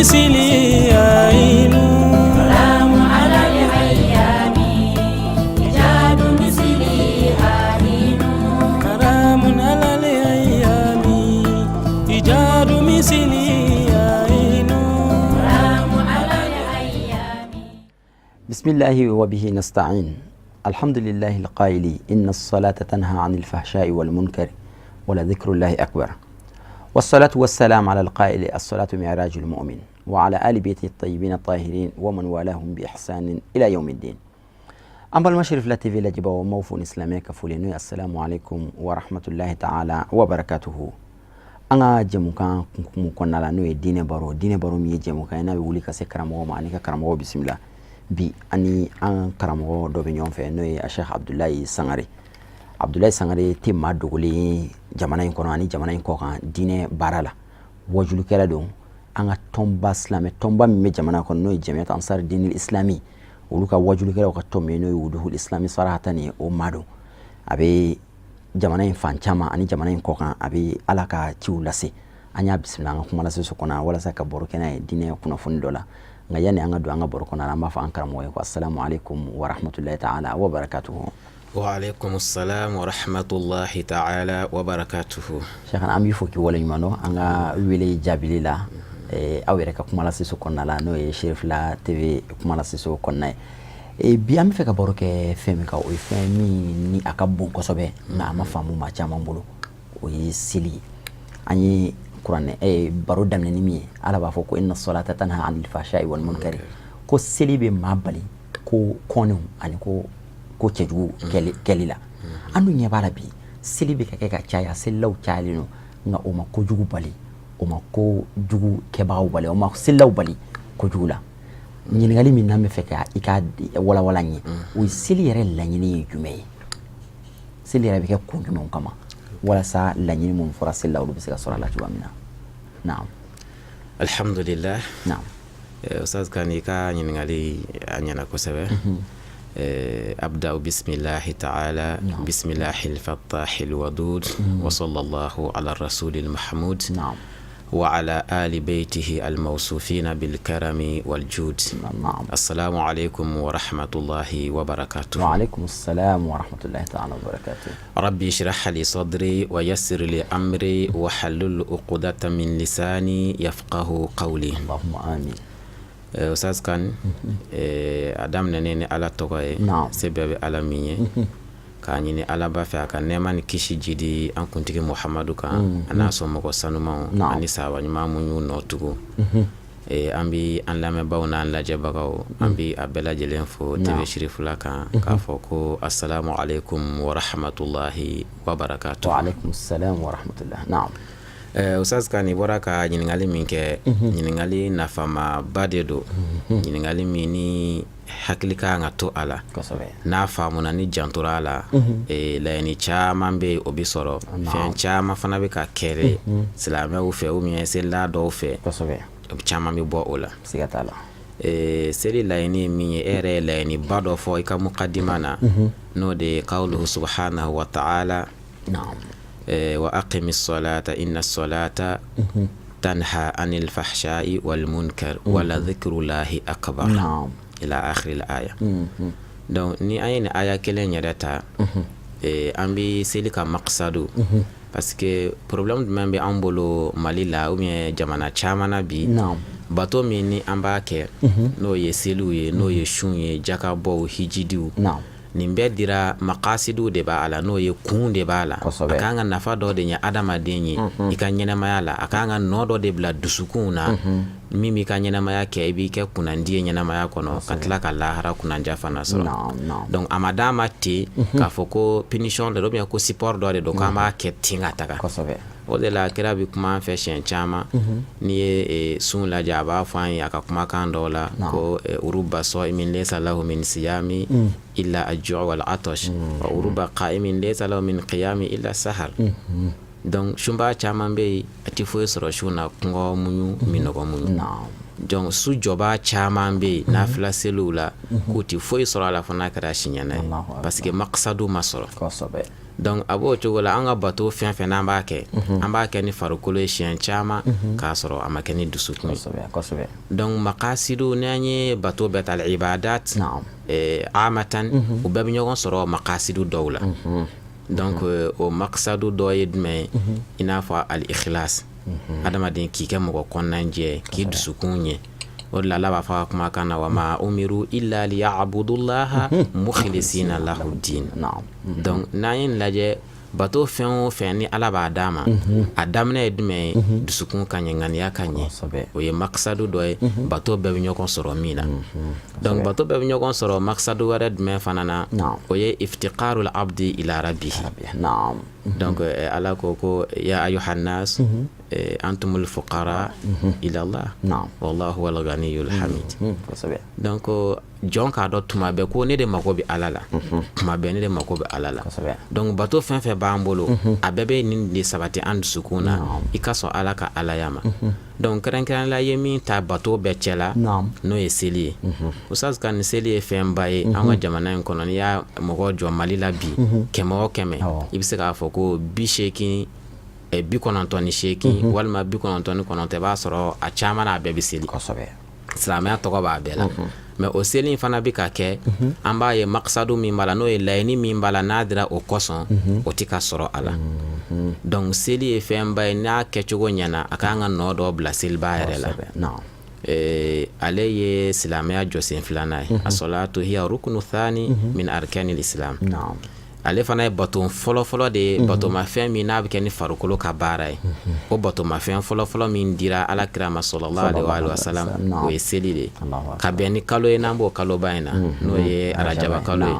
مثلي عين. حرام على الأيام إيجاد مثلي عين. حرام على الأيام إيجاد مثلي عين. حرام على الأيام. بسم الله وبه نستعين. الحمد لله القائل إن الصلاة تنهى عن الفحشاء والمنكر ولذكر الله أكبر، والصلاة والسلام على القائل الصلاة معراج المؤمن، وعلى آل بيته الطيبين الطاهرين ومن والاهم بإحسان إلى يوم الدين. An balima Cherifla TV lajɛbaaw, n b'aw fo ni silamɛya ka foli, n'o ye assalamu alaikum wa rahmatullahi ta'ala wa barakatuhu. An ka jɛmukan kunkumu kɔnɔna la, n'o ye diinɛ baro, diinɛ baro min ye jɛmukan ye n'a bɛ wuli ka se karamɔgɔ ma ani ka karamɔgɔ bisimila. Bi ani an karamɔgɔ dɔ bɛ ɲɔgɔn fɛ, n'o ye Cheikh Abdoulaye Sangare. Abdoulaye Sangare tɛ maa dogolen ye jamana in kɔnɔ ani jamana in kɔkan diinɛ baara la. Wajulukɛla don. An ka tɔnba, silamɛ tɔnba min bɛ jamana kɔnɔ, n'o ye Jamiat Ansar Dinil Islami, olu ka wajulukɛlaw ka tɔn min, n'o ye Wuduhul Islami Sarahatan ye, o maa don. A bɛ jamana in fan caman ani jamana in kɔkan, a bɛ Ala ka ciw lase. An y'a bisimila an ka kuma lase so kɔnɔ walasa ka baro kɛ n'a ye diinɛ kunnafoni dɔ la. Nka yanni an ka don an ka baro kɔnɔ, an b'a fɔ an karamɔgɔ ye ko assalamu alaikum wa rahmatullahi ta'ala wa barakatuhu. Wa salam wa rahmatullahi ta'ala wa barakatuhu. Cheikh, an b'i fo k'i waleɲuman dɔn an ka wele jaabili la aw yɛrɛ ka kuma lase so kɔnɔna la, n'o ye Cherifla TV kuma lase so kɔnɔna ye. Bi an bɛ fɛ ka baro kɛ fɛn min kan, o ye fɛn min ni a ka bon kosɛbɛ, nka a ma faamu maa caman bolo, o ye seli ye. An ye kuranɛ baro daminɛ ni min ye, Ala b'a fɔ ko inna salata tanha anil fahsha'i wal munkari, ko seli bɛ maa bali ko kɔnnew ani ko cɛjugu kɛli la. An dun ɲɛ b'a la bi, seli bɛ ka kɛ ka caya, selilaw cayalen don, nka o ma kojugu bali, o ma kojugu kɛbagaw bali, o ma selilaw bali kojugu la. Ɲininkali min n'an bɛ fɛ ka i ka walawala n ye, o ye seli yɛrɛ laɲini ye jumɛn ye? Seli yɛrɛ bɛ kɛ kun jumɛnw kama, walasa laɲini minnu fɔra seli la, olu bɛ se ka sɔrɔ a la cogoya min na? Naam. Alhamdulillah. Naam. Ustaz Kane, i ka ɲininkali a ɲɛna kosɛbɛ. أبدأ بسم الله تعالى. بسم الله الفتاح الودود، وصلى الله على الرسول المحمود وعلى آل بيته الموصوفين بالكرم والجود. السلام عليكم ورحمة الله وبركاته. وعليكم السلام ورحمة الله تعالى وبركاته. ربي اشرح لي صدري ويسر لي أمري وحلل عقدة من لساني يفقه قولي. اللهم آمين. Ustaz Kane, a daminɛnen ni Ala tɔgɔ ye, se bɛɛ bɛ Ala min ye, k'a ɲini Ala ba fɛ a ka nɛɛma ni kisi jidi an kuntigi Muhamadu kan, a n'a sɔnmɔgɔ sanumanw ani sahaba ɲuman mun y'u nɔ tugu. An bi an lamɛnbaaw n'an lajɛbagaw, an bi a bɛɛ lajɛlen fo TV Cherifla kan k'a fɔ ko assalamu alaikum wa rahmatullahi wa barakatuh. Wa alaikum salam wa rahmatullah, naam. Ustaz Kane, i bɔra ka ɲininkali min kɛ, ɲininkali nafamaba de don, ɲininkali min ni hakili ka kan ka to a la. N'a faamuna ni jantora a la, laɲini caman bɛ yen, o bɛ sɔrɔ. Fɛn caman fana bɛ ka kɛlɛ silamɛw fɛ ou bien selila dɔw fɛ, caman bɛ bɔ o la. Siga t'a la. Seli laɲini ye min ye, e yɛrɛ ye laɲiniba dɔ fɔ i ka mukadima na, n'o de ye qawluhu subhanahu wa ta'ala wa aqimi salata inna salata tanha anil fahsha'i wal munkar wala dhikrullahi akbar ila akhiri aya. Donc ni an ye nin aya kelen yɛrɛ ta, an bɛ seli ka maqsadu, parce que problème jumɛn bɛ an bolo Mali la ou bien jamana caman na bi? Bato min ni an b'a kɛ, n'o ye seliw ye, n'o ye sun ye, jakabɔw, hijidiw, nin bɛɛ dira, maqasidiw de b'a la, n'o ye kun de b'a la. A kan ka nafa dɔ de ɲɛ adamaden ye i ka ɲɛnamaya la, a kan ka nɔ dɔ de bila dusukunw na min b'i ka ɲɛnamaya kɛ i b'i kɛ kunnandi ye ɲɛnamaya kɔnɔ, ka tila ka lahara kunnanja fana sɔrɔ. Donc a ma d'a ma ten k'a fɔ ko punition dɔ don ou bien ko support dɔ de don k'an b'a kɛ ten ka taga. O de la kira bɛ kuma an fɛ siɲɛ caman. N'i ye sun lajɛ, a b'a fɔ an ye a ka kumakan dɔw la ko rubba saimin laysa lahu min siyami illa al-ju' wal atash wa rubba qa'imin laysa lahu min qiyami illa sahar. Donc sunbaa caman bɛ yen, a tɛ foyi sɔrɔ sun na, kɔngɔ muɲu, minɔgɔ muɲu. Donc su jɔbaa caman bɛ yen nafila seliw la, k'u tɛ foyi sɔrɔ a la fo n'a kɛra siɲɛna ye, parce que maqsadu ma sɔrɔ. Donc a b'o cogo la, an ka bato fɛn fɛn n'an b'a kɛ, an b'a kɛ ni farikolo ye siɲɛ caman k'a sɔrɔ a ma kɛ ni dusukun ye. Donc makasidu, n'an ye bato bɛɛ ta, ibadat amatan, u bɛɛ bɛ ɲɔgɔn sɔrɔ makasidu dɔw la. Donc o makasadu dɔ ye jumɛn ye? I n'a fɔ al-ikhlas, adamaden k'i kɛ mɔgɔ kɔnɔnajɛ, k'i dusukun ɲɛ. O de la Ala b'a fɔ a ka kumakan na: wa ma umiru illa liya'budullaha mukhlisina lahu din. Donc n'an ye nin lajɛ, bato fɛn o fɛn ni Ala b'a d'a ma, a daminɛ ye jumɛn ye? Dusukun ka ɲɛ, ŋaniya ka ɲɛ. O ye makasadu dɔ ye, bato bɛɛ bɛ ɲɔgɔn sɔrɔ min na. Donc bato bɛɛ bɛ ɲɔgɔn sɔrɔ makasadu wɛrɛ jumɛn fana na? O ye iftiqarul abdi ila rabbihi. Donc Ala ko ko ya ayuhannas antumul fuqara ila Allah wallahu huwal ghaniyul hamid. Donc jɔn k'a dɔn tuma bɛɛ ko ne de mago bɛ Ala la, tuma bɛɛ ne de mago bɛ Ala la. Donc bato fɛn fɛn b'an bolo, a bɛɛ bɛ nin de sabati an dusukun na, i ka sɔn Ala ka alaya ma. Donc kɛrɛnkɛrɛn la, i ye min ta bato bɛɛ cɛ la, n'o ye seli ye. Ustaz ka nin seli ye fɛnba ye an ka jamana in kɔnɔ. N'i y'a mɔgɔ jɔ Mali la bi, 100 o 100, i bɛ se k'a fɔ ko 80, 98 walima 99, i b'a sɔrɔ a caman n'a bɛɛ bɛ seli. Silamɛya tɔgɔ b'a bɛɛ la. Mais o seli in fana bɛ ka kɛ, an b'a ye makasadu min b'a la, n'o ye laɲini min b'a la, n'a dira o kosɔn, o tɛ ka sɔrɔ a la. Donc seli ye fɛnba ye, n'a kɛcogo ɲɛna, a ka kan ka nɔ dɔ bila seliba yɛrɛ la. Ale ye silamɛya jɔsen filanan ye, as-salatu hiya rukunu thani min arkanil islam. Ale fana ye bato fɔlɔfɔlɔ de ye, batomafɛn min n'a bɛ kɛ ni farikolo ka baara ye. O batomafɛn fɔlɔfɔlɔ min dira Ala kira ma sallallahu alaihi wa sallam, o ye seli de ye, ka bɛn ni kalo ye n'an b'o kaloba in na, n'o ye arajaba kalo ye,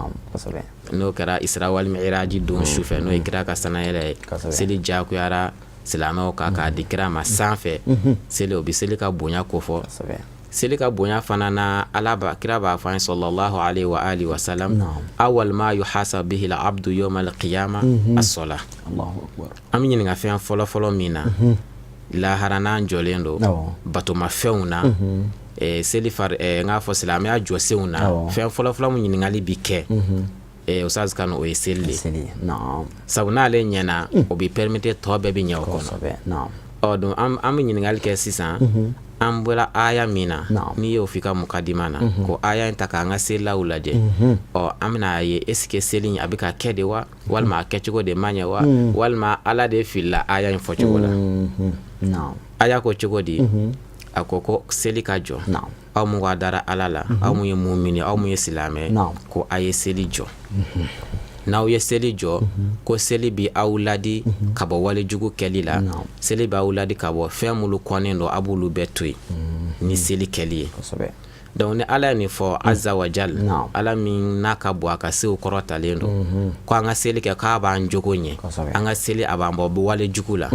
n'o kɛra Isra wal Mi'raji don sufɛ, n'o ye kira ka sanayɛlɛ ye. Seli diyagoyara silamɛw kan k'a di kira ma sanfɛ. Seli, o bɛ seli ka bonya kofɔ. Seli ka bonya fana na, Ala ba kira b'a fɔ an ye sallallahu alaihi wa alihi wa sallam: awwal ma yuhasab bihi al-abdu yawm al-qiyama as-salah. An bɛ ɲininka fɛn fɔlɔfɔlɔ min na lahara n'an jɔlen don batomafɛnw na, seli far, n k'a fɔ silamɛya jɔsenw na, fɛn fɔlɔfɔlɔ min ɲininkali bi kɛ, Ustaz Kanu, o ye seli de. Sabu n'ale ɲɛna, o bɛ permettre tɔ bɛɛ bɛ ɲɛ o kɔnɔ. Ɔ donc an bɛ ɲininkali kɛ sisan, an bɔra aya min na, n'i y'o f'i ka mukadima na, ko aya in ta k'an ka selilaw lajɛ, ɔ an bɛna a ye est ce que seli in a bɛ ka kɛ de wa, walima a kɛcogo de man ɲɛ wa, walima Ala de filila aya in fɔcogo la? Aya ko cogo di? A ko ko seli ka jɔ, aw mun ka dara Ala la, aw mun ye mumini, aw mun ye silamɛ, ko a ye seli jɔ. N'aw ye seli jɔ, ko seli bi aw ladi ka bɔ walejugu kɛli la, seli b'aw ladi ka bɔ fɛn minnu kɔnnen don, a b'olu bɛɛ to yen ni seli kɛli ye. Donc ni Ala ye nin fɔ, azza wa jal, Ala min n'a ka bon, a ka sew kɔrɔtalen don, ko an ka seli kɛ k'a b'an jogo ɲɛ, an ka seli a b'an bɔ walejugu la.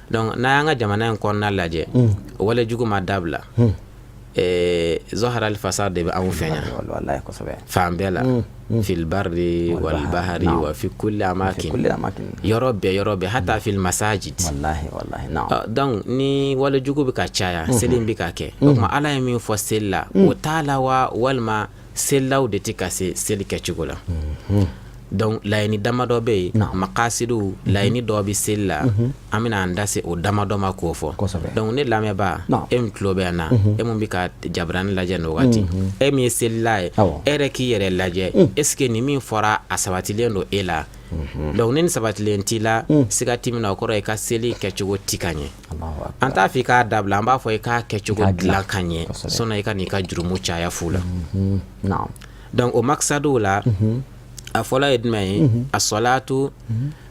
Donc n'an y'an ka jamana in kɔnɔna lajɛ, walejugu ma dabila. Zahara al-fasad de bɛ anw fɛ yan fan bɛɛ la, fil barri wal bahari wa fi kulli amakin, yɔrɔ bɛɛ, yɔrɔ bɛɛ, hata fil masajid. Donc ni walejugu bɛ ka caya, seli bɛ ka kɛ, o tuma Ala ye min fɔ seli la, o t'a la wa, walima selilaw de tɛ ka se seli kɛcogo la? Donc laɲini damadɔ bɛ yen, makasidu, laɲini dɔ bɛ seli la, an bɛna an da se o damadɔ ma k'o fɔ. Donc ne lamɛnbaa, e min tulo bɛ yan na, e mun bɛ ka jabarani lajɛ nin wagati, e min ye selila ye, e yɛrɛ k'i yɛrɛ lajɛ, est ce que nin min fɔra a sabatilen don e la? Donc ni nin sabatilen t'i la, siga t'i min na, o kɔrɔ i ka seli kɛcogo ti ka ɲɛ. An t'a fɔ i k'a dabila, an b'a fɔ i k'a kɛcogo dilan ka ɲɛ, sinon i ka n'i ka jurumu caya fu la. Donc o maksaduw la, a fɔlɔ ye jumɛn ye? A sɔlatu,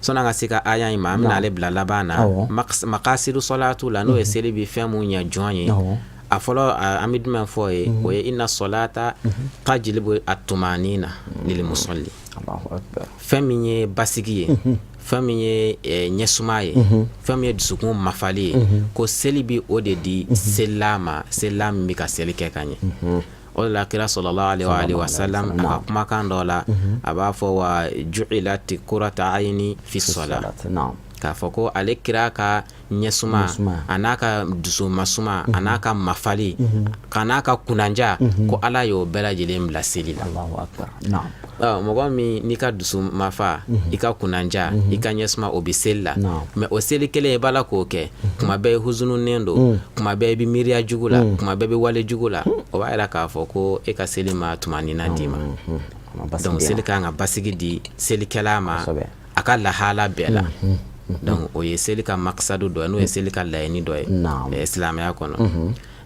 sɔnni an ka se ka aya in ma, an bɛna ale bila laban na. Makasidu sɔlatu la, n'o ye seli bɛ fɛn mun ɲɛ jɔn ye, a fɔlɔ an bɛ jumɛn fɔ ye? O ye inna sɔlata tajlibu atumanina lil musalli. Fɛn min ye basigi ye, fɛn min ye ɲɛsuma ye, fɛn min ye dusukun mafali ye, ko seli bɛ o de di selila ma, selila min bɛ ka seli kɛ ka ɲɛ. O de la kira sallallahu alaihi wa sallam, a ka kumakan dɔ la, a b'a fɔ wa ju'ilat qurrata ayni fi salat. K'a fɔ ko ale kira ka ɲɛsuma a n'a ka dusumasuma a n'a ka mafali ka n'a ka kunnanja ko Ala y'o bɛɛ lajɛlen bila seli la. Mɔgɔ min n'i ka dusu mafa i ka kunnanja i ka ɲɛsuma o bɛ seli la, mais o seli kelen i b'a la k'o kɛ kuma bɛɛ i huzununen don, kuma bɛɛ i bɛ miiriya jugu la, kuma bɛɛ bɛ wale jugu la, o b'a yira k'a fɔ ko e ka seli ma tumanina d'i ma. Donc seli ka kan ka basigi di selikɛla ma a ka lahala bɛɛ la. Donc o ye seli ka makisadu dɔ ye, n'o ye seli ka laɲini dɔ ye silamɛya kɔnɔ.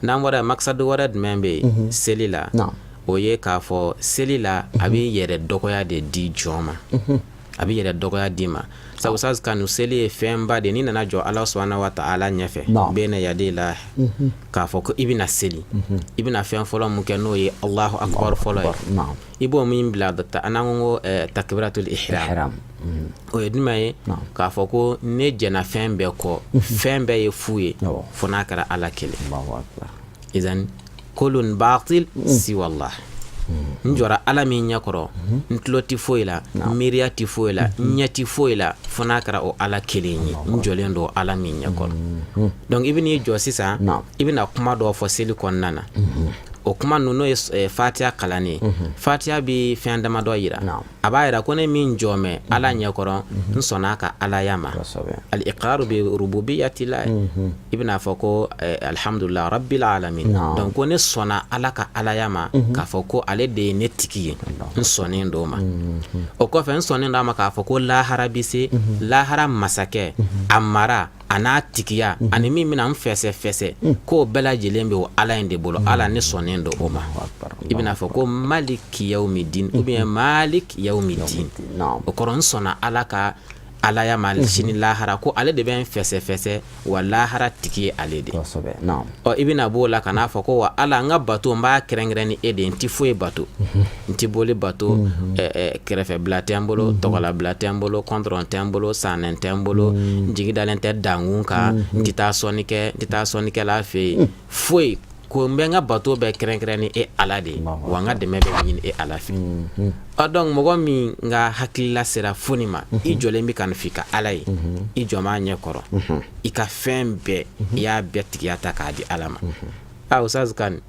N'an bɔra makisadu wɛrɛ jumɛn bɛ yen seli la? O ye k'a fɔ seli la a bɛ yɛrɛ dɔgɔya de di jɔn ma, a bɛ yɛrɛ dɔgɔya d'i ma. Sabu kanu seli ye fɛnba de, n'i nana jɔ Ala subahana wa taala ɲɛfɛ bɛna yadi la k'a fɔ ko i bɛna seli, i bɛna fɛn fɔlɔ mun kɛ, n'o ye Alahu akibaru fɔlɔ ye, i b'o min bila an ko takibiratul ihram, o ye jumɛn ye? K'a fɔ ko ne jɛnna fɛn bɛɛ kɔ, fɛn bɛɛ ye fu ye fo n'a kɛra Ala kelen. Izan kulun batil siwallah. N jɔra Ala min ɲɛ kɔrɔ, n tulo tɛ foyi la, n miiriya tɛ foyi la, n ɲɛ tɛ foyi la fo n'a kɛra o Ala kelen ye, n jɔlen don Ala min ɲɛ kɔrɔ. Donc i bɛn'i jɔ sisan, i bɛna kuma dɔ fɔ seli kɔnɔna na. O kuma ninnu, n'o ye fatiya kalanni ye, fatiya bɛ fɛn damadɔ yira. A b'a yira ko ne min jɔ mɛ Ala ɲɛkɔrɔ, n sɔnna a ka alaya ma, al-iqraru bi rububiyyati la. I bɛna fɔ ko alhamdulillah rabbil alamin. Donc ko ne sɔnna Ala ka alaya ma, k'a fɔ ko ale de ye ne tigi ye, n sɔnnen don ma. O kɔfɛ, n sɔnnen don a ma k'a fɔ ko lahara bi se, lahara masakɛ a mara a n'a tigiya ani min bɛna n fɛsɛ fɛsɛ, k'o bɛɛ lajɛlen bɛ o Ala in de bolo. Ala, ne sɔnnen don o ma. I bɛna fɔ ko maliki yawmidin ou bien malik yawmidin, o kɔrɔ n sɔnna Ala ka alaya ma sini lahara, ko ale de bɛ n fɛsɛ fɛsɛ, wa lahara tigi ye ale de. Ɔ, i bɛna b'o la ka n'a fɔ ko wa Ala, n ka bato n b'a kɛrɛnkɛrɛn ni e de ye, n tɛ foyi bato, n tɛ boli bato, kɛrɛfɛbila tɛ n bolo, tɔgɔlabila tɛ n bolo, kɔntɔrɔn tɛ n bolo, sanɛ tɛ n bolo, n jigi dalen tɛ dankun kan, n tɛ taa sɔnni kɛ, n tɛ taa sɔnnikɛla fɛ yen, foyi. Ko n bɛ n ka bato bɛɛ kɛrɛnkɛrɛn ni e Ala de ye, wa n ka dɛmɛ bɛ ɲini e Ala fɛ. Ɔ, donc mɔgɔ min ka hakilila sera fo nin ma, i jɔlen bɛ ka nin f'i ka Ala ye, i jɔ b'a ɲɛ kɔrɔ, i ka fɛn bɛɛ i y'a bɛɛ tigiya ta k'a di Ala ma. Aa, Ustaz Kane,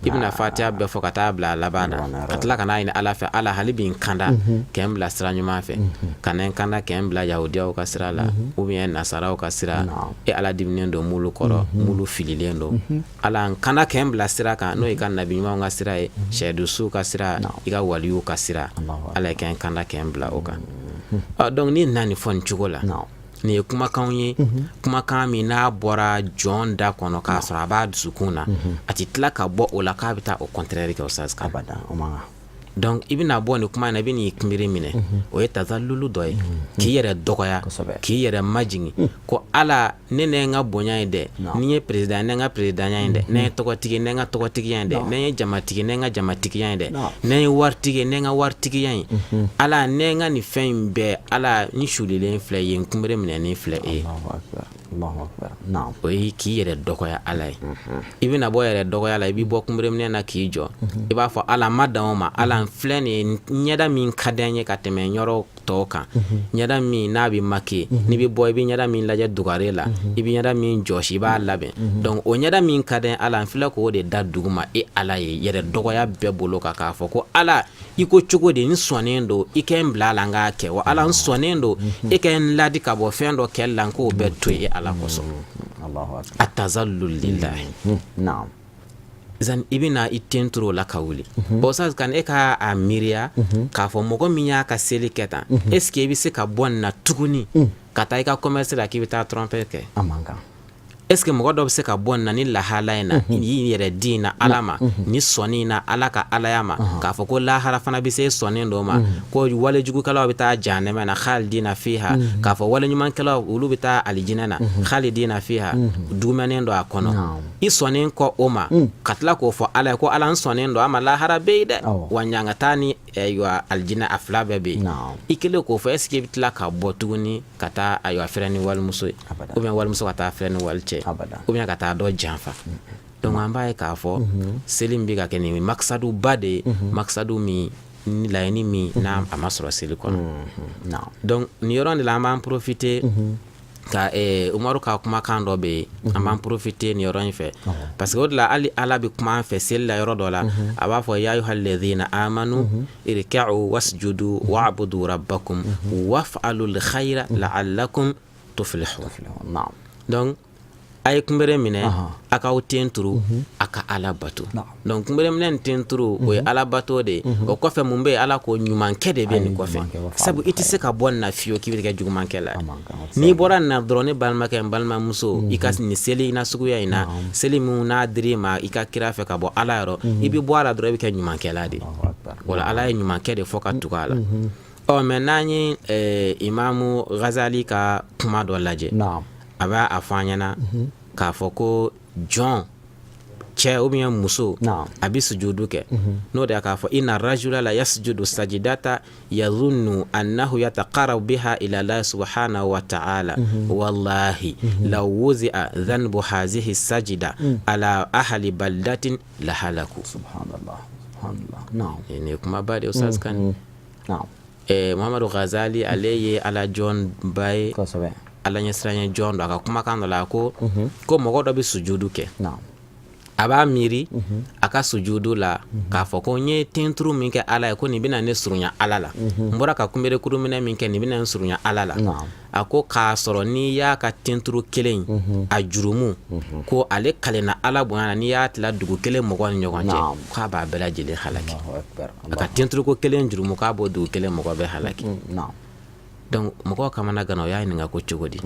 i bɛna fatiya bɛɛ fɔ ka taa bila a laban na, ka tila ka n'a ɲini Ala fɛ, Ala hali bi n kanda kɛ n bila sira ɲuman fɛ, ka n kanda kɛ n bila yahudiyaw ka sira la ou bien nasaraw ka sira, e Ala diminen don m'olu kɔrɔ, m'olu fililen don. Ala, n kanda kɛ n bila sira kan, n'o y'i ka nabi ɲumanw ka sira ye, sɛdusuw ka sira, i ka waliyuw ka sira. Ala ye kɛ n kanda kɛ n bila o kan. Ɔ, donc ni na nin fɔ nin cogo la, nin ye kumakanw ye, kumakan min n'a bɔra jɔn da kɔnɔ k'a sɔrɔ a b'a dusukun na, a tɛ tila ka bɔ o la k'a bɛ taa o contraire kɛ, Ustaz Kane. Donc i bɛna bɔ nin kuma in na, i bɛ n'i kunbiri minɛ, o ye tazalulu dɔ ye, k'i yɛrɛ dɔgɔya, k'i yɛrɛ majigin ko Ala, ne ne n ka bonya ye dɛ, ni ye président, ne n ka présidentya ye dɛ, ne ye tɔgɔtigi, ne n ka tɔgɔtigiya ye dɛ, ne ye jamatigi, ne n ka jamatigiya ye dɛ, ne ye waritigi, ne n ka waritigiya ye. Ala, ne n ka nin fɛn in bɛɛ, Ala, n sulilen filɛ ye, n kunbiri minɛnen filɛ e ye. O ye k'i yɛrɛ dɔgɔya Ala ye. I bɛna bɔ yɛrɛ dɔgɔya la, i bɛ bɔ kunbiriminɛ na k'i jɔ, i b'a fɔ Ala ma dan o ma, Ala, n filɛ nin ye, ɲɛda min ka di n ye ka tɛmɛ yɔrɔ tɔw kan, ɲɛda min n'a bɛ make, n'i bɛ bɔ i bɛ ɲɛda min lajɛ dugare la, i bɛ ɲɛda min jɔsi, i b'a labɛn. Donc o ɲɛda min ka di Ala, n filɛ k'o de da dugu ma e Ala ye, yɛrɛ dɔgɔya bɛɛ bolo kan, k'a fɔ ko Ala, i ko cogo di, n sɔnnen don i kɛ n bila a la n k'a kɛ, wa Ala, n sɔnnen don e kɛ n ladi ka bɔ fɛn dɔ kɛli la, n k'o bɛɛ to e Ala kosɔn. A tazallul lillahi. Zan, i bɛna i ten turu o la ka wuli. Bon, sa kan e ka a miiriya k'a fɔ mɔgɔ min y'a ka seli kɛ tan, est ce que i bɛ se ka bɔ nin na tuguni ka taa i ka commerce la k'i bɛ taa tromper kɛ? Est ce que mɔgɔ dɔ bɛ se ka bɔ nin na ni lahala in na, ni yɛrɛ di in na Ala ma, ni sɔnni in na Ala ka alaya ma, k'a fɔ ko lahara fana bɛ se sɔnni dɔ ma, ko walejugukɛlaw bɛ taa jahanama na khalidina fiha, k'a fɔ waleɲumankɛlaw olu bɛ taa alijinɛ na khalidina fiha, dugumɛnen don a kɔnɔ? I sɔnnen kɔ o ma, ka tila k'o fɔ Ala ye ko Ala, n sɔnnen don a ma, lahara bɛ yen dɛ, wa ɲangata ni ayiwa alijinɛ a fila bɛɛ bɛ yen. I kɛlen k'o fɔ, est ce que i bɛ tila ka bɔ tuguni ka taa ayiwa fɛrɛ ni walimuso ye, ou bien walimuso ka taa fɛrɛ ni walicɛ, ou bien ka taa dɔ janfa? Donc an b'a ye k'a fɔ seli min bɛ ka kɛ nin ye, makisaduba de ye, makisadu min ni laɲini min n'a a ma sɔrɔ seli kɔnɔ. Donc nin yɔrɔ de la, an b'an profiter Ka Umaru ka kumakan dɔ bɛ yen, an b'an profiter nin yɔrɔ in fɛ, parce que o de la hali Ala bɛ kuma an fɛ seli la yɔrɔ dɔ la, a b'a fɔ: ya ayyuhalladhina amanu irka'u wasjudu wa'budu rabbakum waf'alul khayra la'allakum tuflihun. Donc a ye kunbere minɛ, a k'aw ten turu, a ka Ala bato. Donc kunbere minɛ ni ten turu, o ye Ala bato de ye. O kɔfɛ, mun bɛ yen? Ala ko ɲumankɛ de bɛ nin kɔfɛ, sabu i tɛ se ka bɔ nin na fiyewu k'i bɛ kɛ jugumankɛ la. N'i bɔra nin na dɔrɔn, ne balimakɛ, n balimamuso, i ka nin seli in na suguya in na, seli min n'a dir'i ma i ka kira fɛ ka bɔ Ala yɔrɔ, i bɛ bɔ a la dɔrɔn, i bɛ kɛ ɲumankɛla de. Wala Ala ye ɲumankɛ de fɔ ka tugu a la. Ɔ mais n'an ye Imamu Ghazali ka kuma dɔ lajɛ, a b'a a fɔ an ɲɛna k'a fɔ ko jɔn, cɛ ou bien muso, a bɛ sujudu kɛ, n'o de ye k'a fɔ: inna rajula la yasjudu sajidata yadhunnu annahu yataqarrabu biha ila Allah subhanahu wa ta'ala, wallahi law wuzi'a dhanbu hazihi sajida ala ahli baldatin lahalaku. Subhanallah, subhanallah, na'am. Nin ye kumaba de ye, Ustaz Kane. Muhammadu Ghazali, ale ye Ala jɔnba ye, Ala ɲɛsiranɲɛ jɔn don. A ka kumakan dɔ la, a ko ko mɔgɔ dɔ bɛ sujudu kɛ, a b'a miiri a ka sujudu la k'a fɔ ko n ye tenturu min kɛ Ala ye, ko nin bɛna ne surunya Ala la, n bɔra ka kunberekuru minɛ min kɛ, nin bɛna n surunya Ala la. A ko k'a sɔrɔ n'i y'a ka tenturu kelen a jurumu, ko ale kalenna Ala bonya na, n'i y'a tila dugu kelen mɔgɔ ni ɲɔgɔn cɛ, k'a b'a bɛɛ lajɛlen halaki. A ka tenturuko kelen jurumu, k'a b'o dugu kelen mɔgɔ bɛɛ halaki. Donc mɔgɔw kamana gana, o y'a ɲininka ko cogo di?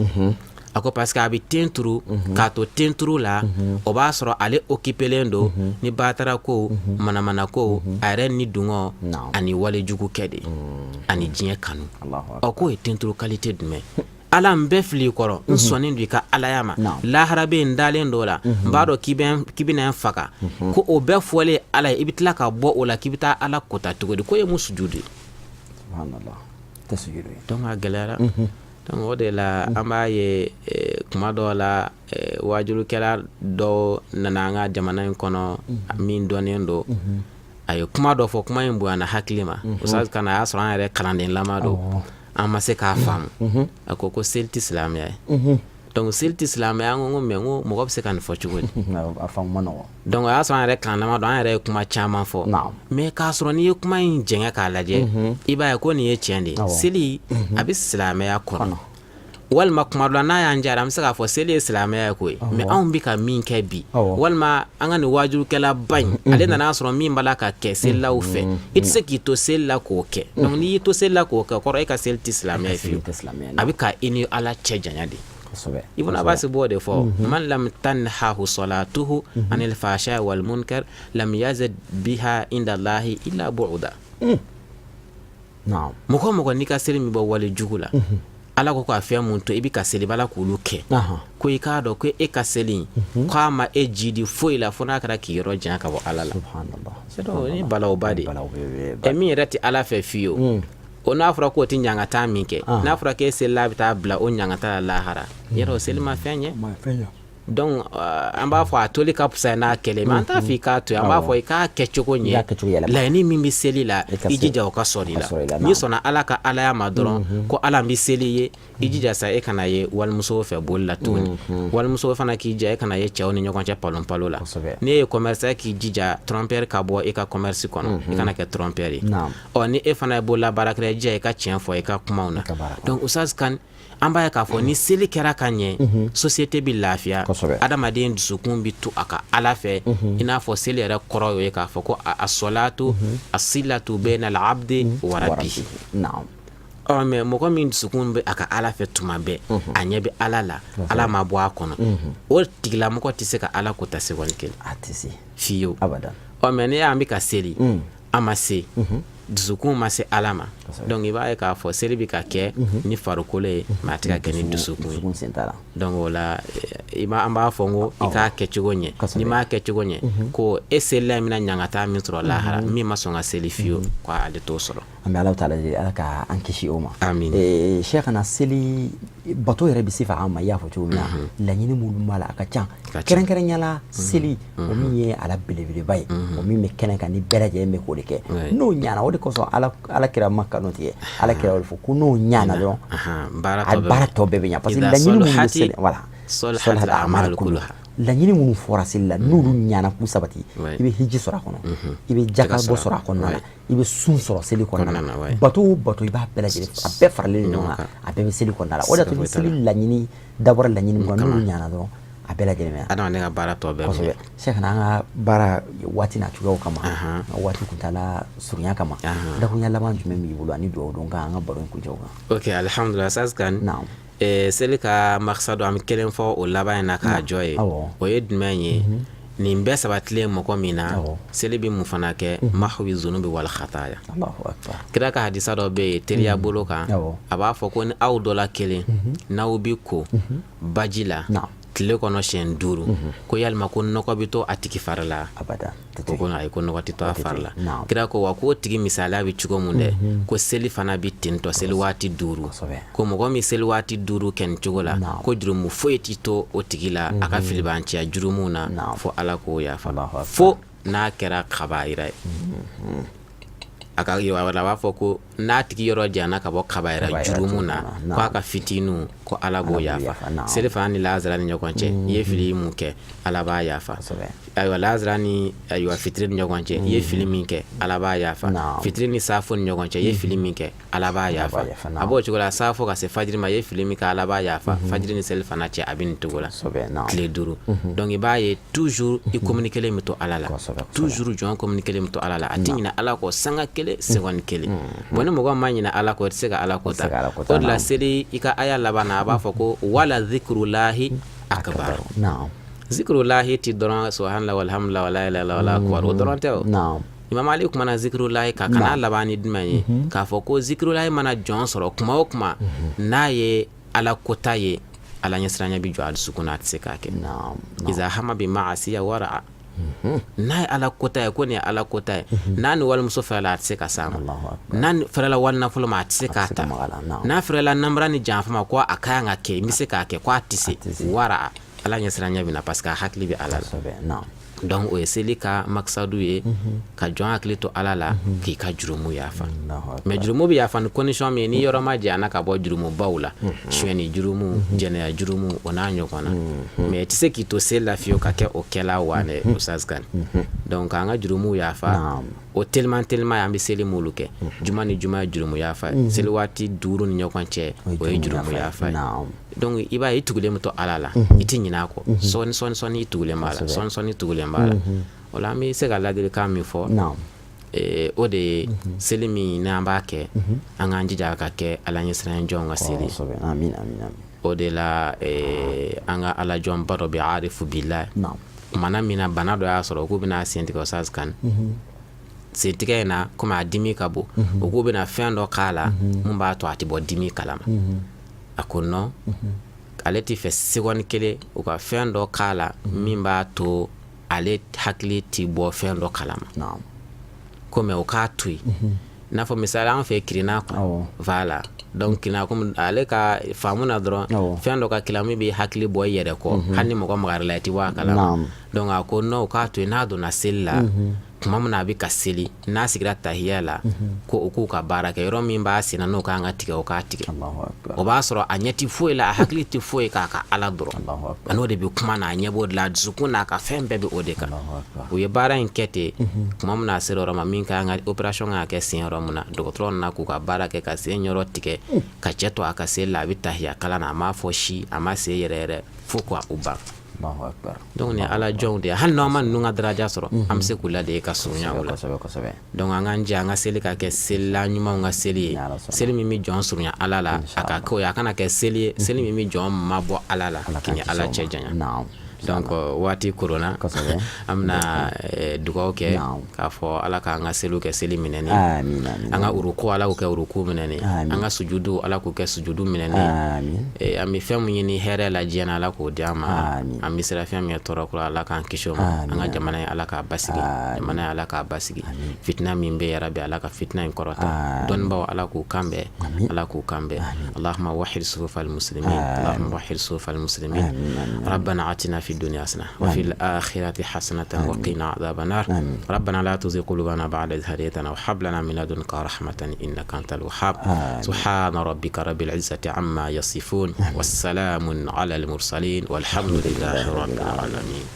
A ko parce que a bɛ ten turu, k'a to ten turu la, o b'a sɔrɔ ale occupélen don ni batara ko, manamana ko, a yɛrɛ ni dungɔ ani walejugu kɛ de ani diɲɛ kanu. Ɔ k'o ye tenturu qualité jumɛn? Ala, n bɛɛ fili i kɔrɔ, n sɔnnen don i ka alaya ma, lahara bɛ n dalen dɔ la, n b'a dɔn k'i bɛna n faga, ko o bɛɛ fɔlen Ala ye, i bɛ tila ka bɔ o la k'i bɛ taa Ala kota cogo di? K'o ye mun sujudu ye? Donc a gɛlɛyara. Donc o de la an b'a ye kuma dɔw la, wajulukɛla dɔw nana an ka jamana in kɔnɔ min dɔnnen don, a ye kuma dɔ fɔ, kuma in bonyana hakili ma. Ustaz Kane, a y'a sɔrɔ an yɛrɛ kalanden lama don, an ma se k'a faamu. A ko ko seli tɛ silamɛya ye. Donc seli tɛ silamɛya, an ko mais n ko mɔgɔ bɛ se ka nin fɔ cogo di? A faamu ma nɔgɔn. Donc o y'a sɔrɔ an yɛrɛ kalanlama don, an yɛrɛ ye kuma caman fɔ, mais k'a sɔrɔ n'i ye kuma in jɛngɛ k'a lajɛ, i b'a ye ko nin ye tiɲɛ de ye. Seli a bɛ silamɛya kɔnɔ, walima kuma dɔ la n'a y'an jara, an bɛ se k'a fɔ seli ye silamɛya ye koyi, mais anw bɛ ka min kɛ bi, walima an ka nin wajulukɛlaba in, ale nana sɔrɔ min b'a la ka kɛ selilaw fɛ, i tɛ se k'i to seli la k'o kɛ. Donc n'i y'i to seli la k'o kɛ, kɔrɔ e ka seli tɛ silamɛya ye fiyewu, a bɛ ka i ni Ala cɛ janya de. Ibn Abbas b'o de fɔ: man lam tanhahu salatuhu anil fahsha wal munkar lam yazid biha inda Allahi illa bu'da. Mɔgɔ o mɔgɔ n'i ka seli min bɔ wale jugu la, Ala ko k'a fɛn mun to i bɛ ka seli bala k'olu kɛ, ko i k'a dɔn ko e ka seli k'a ma e jidi foyi la fo n'a kɛra k'i yɔrɔ janya ka bɔ Ala la. O ye balawba de ye. Min yɛrɛ tɛ Ala fɛ fiyewu, o n'a fɔra k'o tɛ ɲangata min kɛ, n'a fɔra k'e selila bɛ taa bila o ɲangata la lahara, yɛrɛ o seli ma fɛn ɲɛ. Donc an b'a fɔ a toli ka fisa n'a kɛlen, mais an t'a fɔ i k'a to yen, an b'a fɔ i k'a kɛcogo ɲɛ. Laɲini min bɛ seli la, i jija o ka sɔrɔ i la. N'i sɔnna Ala ka alaya ma dɔrɔn, ko Ala bɛ seli ye, i jija sa e kana ye walimuso fɛ boli la tuguni, walimuso fana k'i jija e kana ye cɛw ni ɲɔgɔn cɛ palon palo la. N'e ye commerçant, k'i jija trompeur ka bɔ i ka commerce kɔnɔ, i kana kɛ trompeur ye. Ɔ ni e fana ye bolola baarakɛla ye, jija i ka tiɲɛ fɔ i ka kumaw na. Donc Ustaz Kane, an b'a ye k'a fɔ ni seli kɛra ka ɲɛ, société bɛ lafiya, adamaden dusukun bɛ to a ka Ala fɛ. I n'a fɔ seli yɛrɛ kɔrɔ ye k'a fɔ ko a sɔlatu asilatu bayna al-abdi wa rabbihi. Ɔ mais mɔgɔ min dusukun bɛ a ka Ala fɛ tuma bɛɛ, a ɲɛ bɛ Ala la, Ala ma bɔ a kɔnɔ, o tigilamɔgɔ tɛ se ka Ala kota seconde kelen. A tɛ se. Fiyewu. Abadan. Ɔ mais ne y'an bɛ ka seli, an ma se, dusukun ma se Ala ma. Donc i b'a ye k'a fɔ seli bɛ ka kɛ ni farikolo ye, mais a tɛ ka kɛ ni dusukun ye. Donc o la an b'a fɔ n ko i k'a kɛcogo ɲɛ, n'i m'a kɛcogo ɲɛ, ko e selila in bɛna ɲangata min sɔrɔ lahara, min ma sɔn ka seli fiyewu, ko ale t'o sɔrɔ. An bɛ Ala taala deli, Ala ka an kisi o ma. Amin. Cheikhana, seli bato yɛrɛ bɛ se fa an ma, i y'a fɔ cogo min na, laɲini minnu b'a la a ka ca, kɛrɛnkɛrɛnya la seli, o min ye ala belebeleba ye, o min bɛ kɛnɛ kan ni bɛɛ lajɛlen bɛ k'o de kɛ, n'o ɲana, o de kosɔn Ala kira ma ka nkalon tigɛ. Ala kira y'o fɔ ko n'o ɲana dɔrɔn, baara a baara tɔ bɛɛ bɛ ɲa, parce que laɲini minnu bɛ seli, voilà, صلحت الأعمال كلها. Laɲini minnu fɔra seli la, n'olu ɲana k'u sabati, i bɛ hiji sɔrɔ a kɔnɔ, i bɛ jaka bɔ sɔrɔ a kɔnɔna na, i bɛ sun sɔrɔ seli kɔnɔna na. Bato o bato, i b'a bɛɛ lajɛlen, a bɛɛ faralen ɲɔgɔn kan, a bɛɛ bɛ seli kɔnɔna la. O de y'a to ni seli laɲini dabɔra laɲini min kɔnɔ, n'olu ɲana dɔrɔn, a bɛɛ lajɛlen bɛ. Adamaden ka baara tɔ bɛɛ. Kosɛbɛ. Sɛkina, an ka baara waati n'a cogoyaw kama, an ka waati kuntala surunya kama, dakurunya laban jumɛn b'i bolo ani dugawu don kan an ka baro in kuncɛ o kan? Ok, alhamdulillah, Saskan. Naam. Seli ka maksadu, an bɛ kelen fɔ o laban in na k'a jɔ ye. O ye jumɛn ye? Nin bɛɛ sabatilen mɔgɔ min na, seli bɛ mun fana kɛ? محو الذنوب والخطايا. الله أكبر. Kira ka hadisa dɔ bɛ yen teriya bolo kan, a b'a fɔ ko ni aw dɔ la kelen n'aw bi ko baji la tile kɔnɔ siɲɛ 5, ko yalima ko nɔgɔ bɛ to a tigi fari la? Abada. Ko ko ayi, ko nɔgɔ tɛ to a fari la. Kira ko wa k'o tigi misaliya bɛ cogo mun dɛ, ko seli fana bɛ ten tɔ, seli waati 5, ko mɔgɔ min seli waati 5 kɛ nin cogo la, ko jurumu foyi tɛ to o tigi la a ka filibanciya jurumu na fo Ala k'o yafa, fo n'a kɛra kabayira ye. A ka yɔrɔ a b'a fɔ ko n'a tigi yɔrɔ janyana ka bɔ kabayira jurumu na, k'a ka fitiniw, ko Ala b'o yafa. Seli fana ni lazara ni ɲɔgɔn cɛ, i ye fili mun kɛ, Ala b'a yafa. Ayiwa, lazara ni ayiwa fitiri ni ɲɔgɔn cɛ, i ye fili min kɛ, Ala b'a yafa. Fitiri ni safo ni ɲɔgɔn cɛ, i ye fili min kɛ, Ala b'a yafa. A b'o cogo la, safo ka se fajiri ma, i ye fili min kɛ, Ala b'a yafa. Fajiri ni seli fana cɛ, a bɛ nin cogo la tile 5. Donc i b'a ye toujours i communiquer bɛ to Ala la, toujours jɔn communiquer bɛ to Ala la, a tɛ ɲinɛ Ala kɔ sanga kelen, seconde kelen. Bon, ni mɔgɔ ma ɲinɛ Ala kɔ, i tɛ se ka Ala ko ta. O de la seli, i ka aya laban na, a b'a fɔ ko ولذكر الله أكبر. ذكر الله ti dɔrɔn سبحان الله والحمد لله ولا إله إلا الله والله أكبر, o dɔrɔn tɛ o. Imam Ali kumana ذكر الله kan ka n'a laban ni jumɛn ye? K'a fɔ ko ذكر الله mana jɔn sɔrɔ kuma o kuma, n'a ye Ala kota ye, Ala ɲɛsiranya bɛ jɔ a dusukun na, a tɛ se k'a kɛ. إذا هم بمعصية ورع. N'a ye Ala kota ye, ko nin ye Ala kota ye, n'a ni walimuso fɛrɛla, a tɛ se ka s'a ma. N'a fɛrɛla wali nafolo ma, a tɛ se k'a ta. N'a fɛrɛla namara ni janfa ma, ko a ka kan ka kɛ, n bɛ se k'a kɛ, ko a tɛ se, ورع, Ala ɲɛsiranya bɛ na, parce que a hakili bɛ Ala la. Donc o ye seli ka maksadu ye, ka jɔn hakili to Ala la, k'i ka jurumu yafa. Mais jurumu bɛ yafa ni condition min ye, ni yɔrɔ ma janyana ka bɔ jurumubaw la, sonyɛni jurumu, jɛnɛya jurumu, o n'a ɲɔgɔn na. Mais i tɛ se k'i to seli la fiyewu ka kɛ o kɛla wa dɛ, Ustaz Kane. Donc k'an ka jurumu yafa, o teliman teliman ye an bɛ seli m'olu kɛ juma ni juma ye jurumu yafa ye, seli waati 5 ni ɲɔgɔn cɛ, o ye jurumu yafa ye. Donc i b'a ye i tugulen bɛ to Ala la, i tɛ ɲinɛ a kɔ. Sɔɔni sɔɔni sɔɔni, i tugulen b'a la, sɔɔni sɔɔni, i tugulen b'a la. O la an bɛ se ka ladilikan min fɔ, o de ye seli min n'an b'a kɛ, an k'an jija ka kɛ Ala ɲɛsiranɲɛ jɔnw ka seli. O de la an ka Ala jɔnba dɔ bɛ, عارف بالله, kumana min na bana dɔ y'a sɔrɔ k'u bɛna sen tigɛ, Ustaz Kane, sentigɛ in na, komi a dimi ka bon, o k'u bɛna fɛn dɔ k'a la mun b'a to a tɛ bɔ dimi kalama. A ko non, ale tɛ fɛ seconde kelen u ka fɛn dɔ k'a la min b'a to ale hakili tɛ bɔ fɛn dɔ kalama, ko mais o k'a to yen. N'a fɔ misali an fɛ kirina quoi, voilà. Donc kirina, komi ale ka faamu na dɔrɔn, fɛn dɔ ka kila min bɛ hakili bɔ i yɛrɛ kɔ, hali ni mɔgɔ magarila la, i tɛ bɔ a kalama. Donc a ko non, o k'a to yen. N'a donna seli la tuma min na, a bɛ ka seli, n'a sigira tahiya la, ko o k'u ka baara kɛ, yɔrɔ min b'a senna n'o kan ka tigɛ, o k'a tigɛ. O b'a sɔrɔ a ɲɛ tɛ foyi la, a hakili tɛ foyi k'a ka Ala dɔrɔn, a n'o de bɛ kuma na, a ɲɛ b'o de la, a dusukun n'a ka fɛn bɛɛ bɛ o de kan. U ye baara in kɛ ten. Tuma min na a sera yɔrɔ ma min ka kan ka opération kan ka kɛ sen yɔrɔ min na, dɔgɔtɔrɔ nana k'u ka baara kɛ ka sen yɔrɔ tigɛ, ka cɛ to a ka seli la, a bɛ tahiya kalan na, a m'a fɔ si, a ma sen yɛrɛ yɛrɛ fo ka u ban. Donc ni Ala jɔnw de ye, hali n'aw ma ninnu ka daraja sɔrɔ, an bɛ se k'u ladege ka surunya o la. Donc an k'an jɛ an ka seli ka kɛ selila ɲumanw ka seli ye, seli min bɛ jɔn surunya Ala la, a ka kɛ o ye. A kana kɛ seli ye, seli min bɛ jɔn mabɔ Ala la, k'i ni Ala cɛ janya. Donc waati koronna, an bɛna dugawu kɛ k'a fɔ Ala k'an ka seliw kɛ seli minɛni, an ka uruku, Ala k'o kɛ uruku minɛni, an ka sujudu, Ala k'o kɛ sujudu minɛni. An bɛ fɛn min ɲini hɛrɛ la diɲɛ na, Ala k'o di an ma. An bɛ siran fɛn min ye tɔɔrɔ kɔrɔ, Ala k'an kisi o ma. An ka jamana ye, Ala k'a basigi. Jamana ye, Ala k'a basigi. Fitina min bɛ yarabi, Ala ka fitina in kɔrɔta. Dɔnnibaw, Ala k'u kan bɛn, Ala k'u kan bɛn. اللهم وحد صفوف المسلمين، اللهم وحد صفوف المسلمين. ربنا آتنا في في الدنيا حسنة وفي الآخرة حسنة وقنا عذاب النار. ربنا لا تزغ قلوبنا بعد إذ هديتنا وهب لنا من لدنك رحمة إنك أنت الوهاب. سبحان ربك رب العزة عما يصفون والسلام على المرسلين والحمد لله رب العالمين.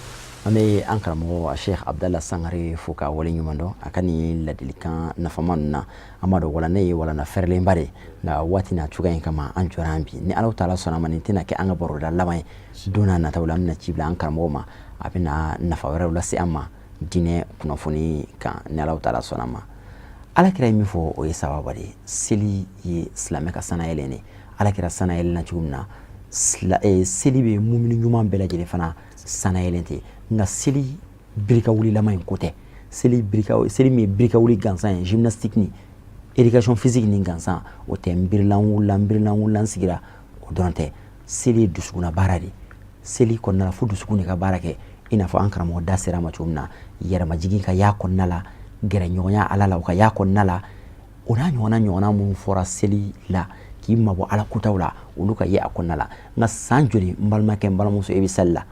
An bɛ an karamɔgɔ Sheikh Abdallah Sangare fo ka wale ɲuman dɔn a ka nin ladilikan nafama ninnu na. An b'a dɔn walanda ye walanda fɛrɛlenba de, nka waati n'a cogoya in kama an jɔra an bi. Ni Ala taala sɔnna ma, nin tɛna kɛ an ka baroda laban ye. Don n'a nataw la, an bɛna ci bila an karamɔgɔ ma, a bɛna nafa wɛrɛw lase an ma diinɛ kunnafoni kan, ni Ala taala sɔnna ma. Ala kira ye min fɔ, o ye sababa de ye. Seli ye silamɛ ka sanayɛlɛn de. Ala kira sanayɛlɛnna cogo min na, seli bɛ mumini ɲuman bɛɛ lajɛlen fana sanayɛlɛn ten. Nka seli birika wulilama in ko tɛ. Seli birika, seli min ye birika wuli gansan ye, gymnastique ni éducation physique ni gansan, o tɛ. N birila, n wulila, n birila, n wulila, n sigira, o dɔrɔn tɛ. Seli ye dusukunna baara de. Seli kɔnɔna la, fo dusukun de ka baara kɛ, i n'a fɔ an karamɔgɔ da sera a ma cogo min na, yɛrɛmajigin ka y'a kɔnɔna la, gɛrɛɲɔgɔnya Ala la, o ka y'a kɔnɔna la, o n'a ɲɔgɔnna ɲɔgɔnna minnu fɔra seli la, k'i mabɔ Ala kotaw la, olu ka ye a kɔnɔna la. Nka san joli, n balimakɛ, n balimamuso, e bɛ sali la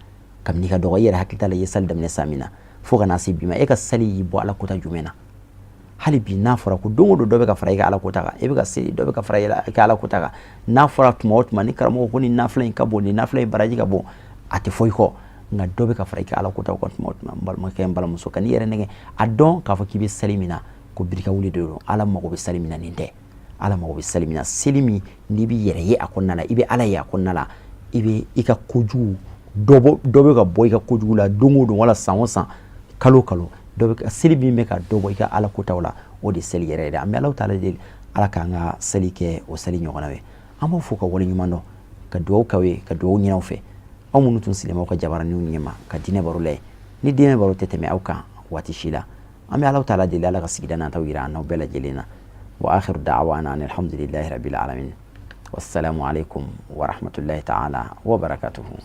kabini ka dɔgɔ? I yɛrɛ hakili t'a la i ye sali daminɛ san min na fo ka na se bi ma. E ka sali y'i bɔ Ala kota jumɛn na hali bi? N'a fɔra ko don o don dɔ bɛ ka fara i ka Ala kota kan, e bɛ ka seli, dɔ bɛ ka fara i ka Ala kota kan. N'a fɔra tuma o tuma ni karamɔgɔ ko nin nafila in ka bon, nin nafila in baraji ka bon, a tɛ fɔ i kɔ, nka dɔ bɛ ka fara i ka Ala kota kan tuma o tuma. N balimakɛ, n balimamuso, ka n'i yɛrɛ nɛgɛ a dɔn k'a fɔ k'i bɛ sali min na ko birika wuli de don. Ala mago bɛ sali min na, nin tɛ. Ala mago bɛ sali min na, seli min n'i b'i yɛrɛ ye a kɔnɔna la, i bɛ Ala ye a kɔnɔna la, i bɛ i ka kojugu dɔ bɔ, dɔ bɛ ka bɔ i ka kojugu la don o don, wala san o san, kalo o kalo, dɔ bɛ seli min bɛ ka dɔ bɔ i ka Ala kotaw la, o de seli yɛrɛ yɛrɛ. An bɛ Ala taala deli, Ala k'an ka seli kɛ o seli ɲɔgɔnna ye. An b'aw fo ka wale ɲuman dɔn, ka dugawu k'aw ye, ka dugawu ɲini aw fɛ, aw minnu tun sigilen b'aw ka jabaraninw ɲɛma ka diinɛ baro lajɛ. Ni diinɛ baro tɛ tɛmɛ aw kan waati si la. An bɛ Ala taala deli, Ala ka sigida nataw yira an n'aw bɛɛ lajɛlen na. Wa akhiru da'wana alhamdulillahi rabbil alamin. Wassalamu alaikum wa rahmatullahi ta'ala wa barakatuhu.